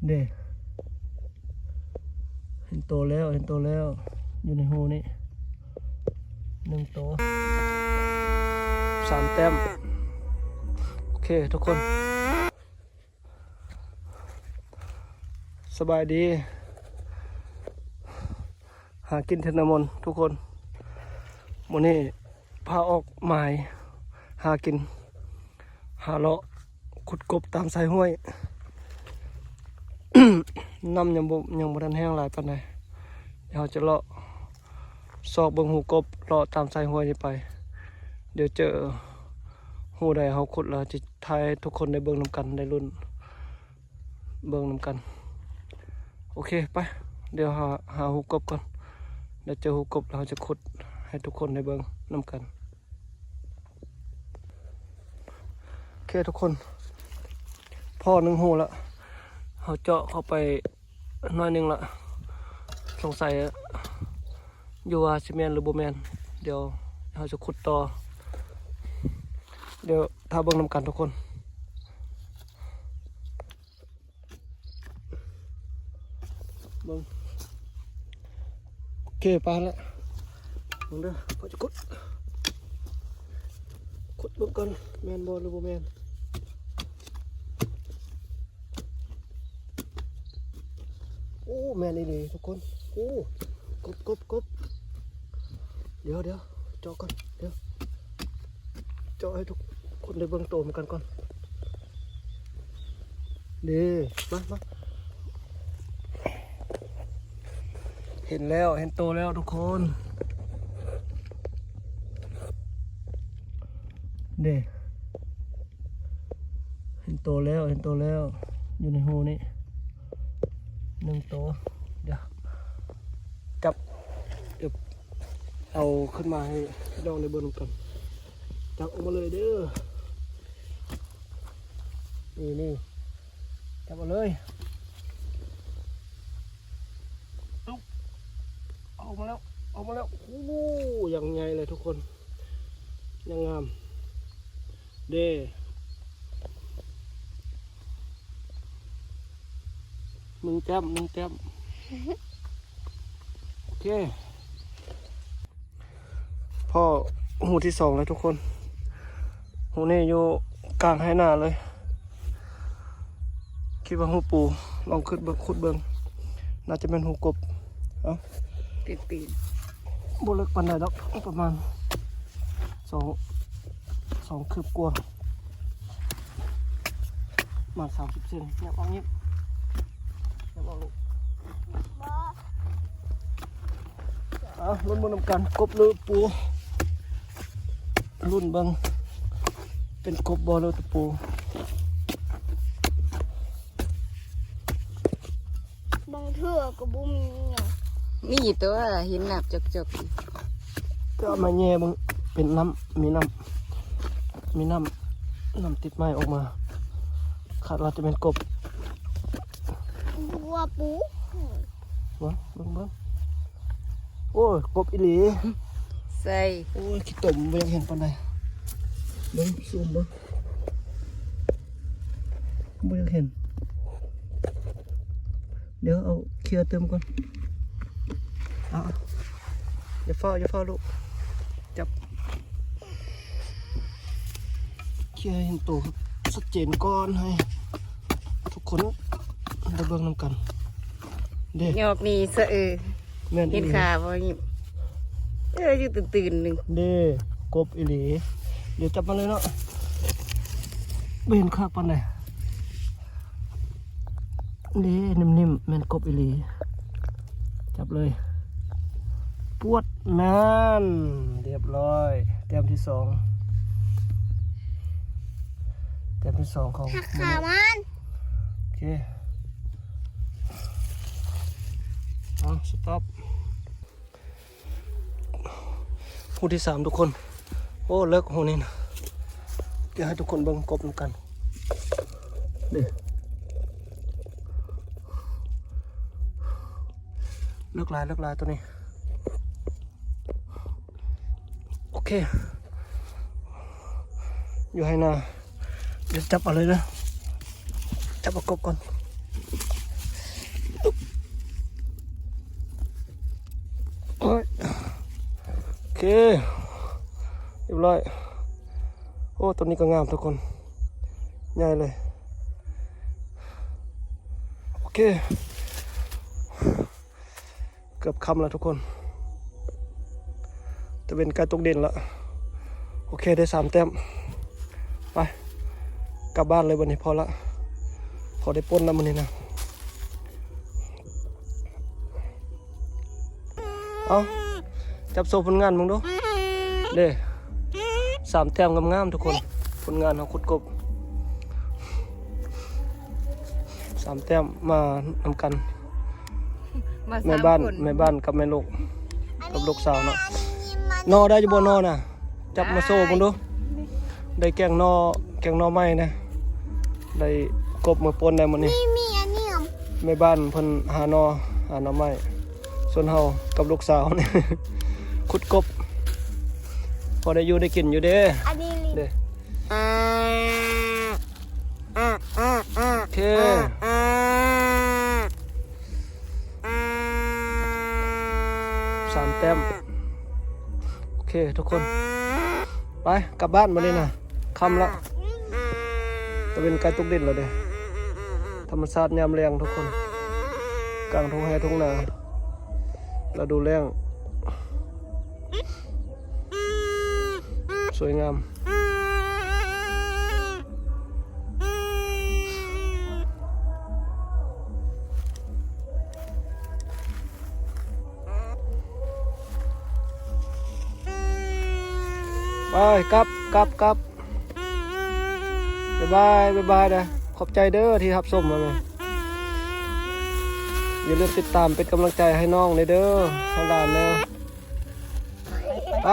ເດ້ ເຫັນໂຕແລ້ວ ເຫັນໂຕແລ້ວ ຢູ່ໃນຮູນີ້ ໜຶ່ງໂຕ ສາມແຕ້ມ. ໂອເຄທຸກຄົນ ສະບາຍດີ ຫາກິນເທື່ອນຳມົນທຸກຄົນ. ມື້ນີ້ພາອອກໝາຍຫາກິນ ຫາເລາະຂຸດກົບຕາມຊາຍຫ້ວຍ. ນ້ຳຍັງບໍ່ ຍັງບໍ່ທັນແຫ້ງຫຼາຍປານໃດ. ດຽວເຮົາຈະເລາະຊອກເບິ່ງຮູກົບ ເລາະຕາມຊາຍຫ້ວຍນີ້ໄປ. ດຽວເຈີຮູໃດເຮົາຂຸດແລ້ວ ຈະຖ່າຍໃຫ້ທຸກຄົນໄດ້ເບິ່ງນຳກັນ ໄດ້ລຸ້ນເບິ່ງນຳກັນ. ໂອເຄ ໄປ ດຽວຫາ ຫາຮູກົບກ່ອນ. ດຽວເຈີຮູກົບແລ້ວ ເຮົາຈະຂຸດໃຫ້ທຸກຄົນໄດ້ເບິ່ງນຳກັນ. ໂອເຄທຸກຄົນ ພໍ້ໜຶ່ງຮູລະ ເຮົາເຈາະເຂົ້າໄປໜ້ອຍໜຶ່ງລະ. ສົງໄສຢູ່ວ່າຊິແມ່ນຫຼືບໍ່ແມ່ນ. ດຽວເຮົາຈະຂຸດຕໍ່ ດຽວຖ້າເບິ່ງນຳກັນທຸກຄົນ. ເບິ່ງ ໂອເຄ ໄປແລ້ວ ເບິ່ງເດີ ພໍຈະຂຸດ ຂຸດເບິ່ງກ່ອນ ແມ່ນບໍ່ຫຼືບໍ່ແມ່ນ. ໂອ້ ແມ່ນອີ່ຫຼີທຸກຄົນ. ໂອ້ ກົບ ກົບ ກົບ. ດຽວ ດຽວ ເຈາະກ່ອນ ດຽວ ເຈາະໃຫ້ທຸກຄົນໄດ້ເບິ່ງໂຕນຳກັນກ່ອນ. ເດ້ ມາ ມາ ເຫັນແລ້ວ ເຫັນໂຕແລ້ວທຸກຄົນ. ເດ້ ເຫັນໂຕແລ້ວ ເຫັນໂຕແລ້ວ ຢູ່ໃນຮູນີ້ໜຶ່ງໂຕ. ດຽວ ຈັບ ເອົາຂຶ້ນມາໃຫ້ພີ່ນ້ອງໄດ້ເບິ່ງນຳກັນ. ຈັບອອກມາເລີຍເດີ ນີ້ ນີ້ ຈັບເອົາເລີຍ. ອອກມາແລ້ວ ອອກມາແລ້ວ. ໂອ້ ຢ່າງໃຫຍ່ເລີຍທຸກຄົນ ຢ່າງງາມ. ເດ້ ໜຶ່ງແຕ້ມ ໜຶ່ງແຕ້ມ. ໂອເຄ ພໍ້ຮູທີສອງແລ້ວທຸກຄົນ. ຮູນີ້ຢູ່ກາງໄຮ່ນາເລີຍ. ຄິດວ່າຮູປູ ລອງຂຸດເບິ່ງ ຂຸດເບິ່ງ ໜ້າຈະແມ່ນຮູກົບ. ເອົ້າ ຕື່ນໆ ບໍ່ເລິກປານໃດດອກ ປະມານສອງ ສອງຄືບກວ່າ ປະມານສາມສິບເຊັນ. ຫຍັບອອກ ຫຍິບ ຫຍັບອອກລູກ. ເອົາ ລຸ້ນເບິ່ງນຳກັນ ກົບຫຼືປູ ລຸ້ນເບິ່ງເປັນກົບບໍ່ ຫຼືແຕ່ປູ. ບາງເທື່ອກໍບໍ່ມີຫຍັງ ມີຕົວະ ເຫັນໜາບຈົກໆ. ກໍເອົາມາແຍ່ເບິ່ງ ເປັນນ້ຳ ມີນ້ຳ ມີນ້ຳ ນ້ຳຕິດໄມ້ອອກມາ ຄາດວ່າຈະແມ່ນກົບ. ວ່າປູ ເບິ່ງ ເບິ່ງ ເບິ່ງ. ໂອ້ຍ ກົບອີ່ຫຼີ. ໃສ່ ໂອ້ຍ ຂີ້ຕົມ ບໍ່ຢາກເຫັນປານໃດ. ເບິ່ງ ຊູມເບິ່ງ ບໍ່ຢາກເຫັນ. ດຽວເອົາເຄັຍຕື່ມກ່ອນ. ເອົາ ຢ່າຟ້າວ ຢ່າຟ້າວລູກ ຈັບ ເຄັຍໃຫ້ເຫັນໂຕຊັດເຈນກ່ອນ ໃຫ້ທຸກຄົນໄດ້ເບິ່ງນຳກັນ. ເດ້ ຍອກນີ້ສະເອີ ແມ່ນ ເຫັນ ອີ່ຫຼີ ຂາບໍ່? ເອີ ຢູ່ຕື່ນໆ ໜຶ່ງ ເດ້ ກົບອີ່ຫຼີ. ດຽວຈັບມາເລີຍເນາະ ບໍ່ເຫັນຄັກປານໃດ. ນີ້ ນິ້ມໆ ແມ່ນກົບອີ່ຫຼີ. ຈັບເລີຍ ປວດ ນັ້ນ ຮຽບຮ້ອຍ ແຕ້ມທີສອງ ແຕ້ມທີສຫັກຂາມັນ. ໂອເຄ ເອົາ ສະຕັອບ. ຮູທີສາມທຸກຄົນ. ໂອ້ ເລິກຮູນີ້ນະ. ດຽວໃຫ້ທຸກຄົນເບິ່ງກົບນຳກັນ. ນີ້ ເລິກຫຼາຍ ເລິກຫຼາຍໂຕນີ້. ໂອເຄ ຢູ່ໄຮ່ນາ. ດຽວຈັບເອົາເລີຍເດີ ຈັບເອົາກົບກ່ອນ. เค เรียบร้อย โอ้ ต้นนี้ก็งามทุกคน ใหญ่เลย โอเค เกือบค่ำแล้วทุกคน ตะเว็นใกล้ตกดินแล้ว โอเค ได้สามแต้ม ไป กลับบ้านเลยวันนี้ พอละ พอได้ปล้นแล้วมื้อนี้นะ เอา จับโซ่ผลงานมึงดู เด้ สามแต้มงามๆ ทุกคน ผลงานเฮาขุดกบ สามแต้ม มานำกัน มา แม่บ้าน สามคน แม่บ้านกับแม่ลูก กับลูกสาวเนาะ นอได้อยู่บ่ นอน่ะ จับมาโซ่เบิ่งดู ได้แกงหน่อ แกงหน่อไม้นะ ได้กบมาปล้นได้มื้อนี้ มี มีอันนี้หรอ แม่บ้านเพิ่นหาหน่อ หาหน่อไม้ ส่วนเฮากับลูกสาวนี่ ขุดกบ พอได้อยู่ได้กินอยู่เด้ อันนี้ลิง เด้ โอเค สามแต้ม โอเค ทุกคน ไป กลับบ้านบัดนี้นะ ค่ำละ ตะเว็นใกล้ตกดินแล้วเด้ ธรรมชาติยามแลงทุกคน กลางทุ่งไร่ทุ่งนา ฤดูแล้ง สวยงาม ไป กลับ กลับ กลับ บ๊ายบาย บ๊ายบายเด้อ ขอบใจเด้อที่รับชมมาแม่ อย่าลืมติดตามเป็นกำลังใจให้น้องเด้อ ให้หลานเด้อ ไป